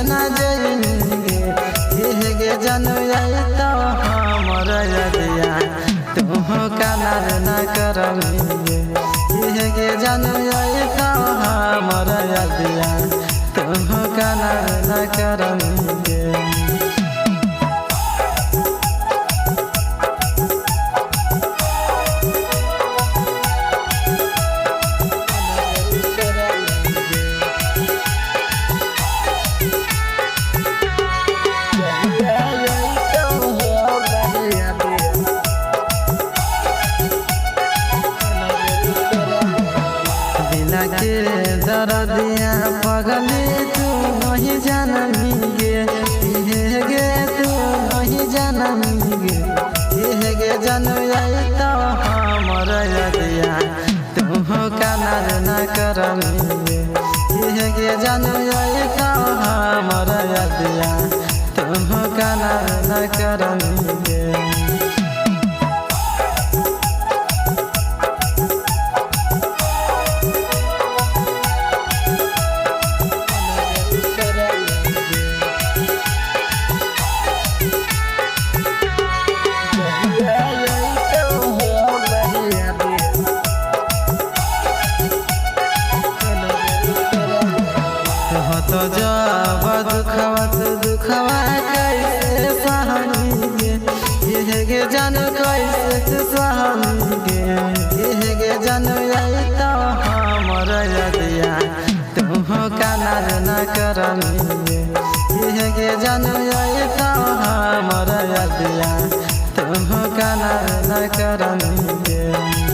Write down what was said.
ना जइनी गे गे जानू आई तो हमर यदिया तू काना ना करमी गे गे जानू आई तो हमर यदिया तू काना ना करमी गे। के दर्दिया पगली तू नहीं जानमी गे गे तू नहीं जानमी गे गे जानू आई तो हमर यदिया तू काना ना करमी गे गे जानू आई तो हमर यदिया तू काना ना करमी गे। तो जब दुखवा तो दुखवा कैसे सहनी गे गे जानू कैसे सहनी गे गे जानू आई तो हमर यदिया तू काना ना करमी गे गे जानू आई तो हमर यदिया तू काना ना करमी गे।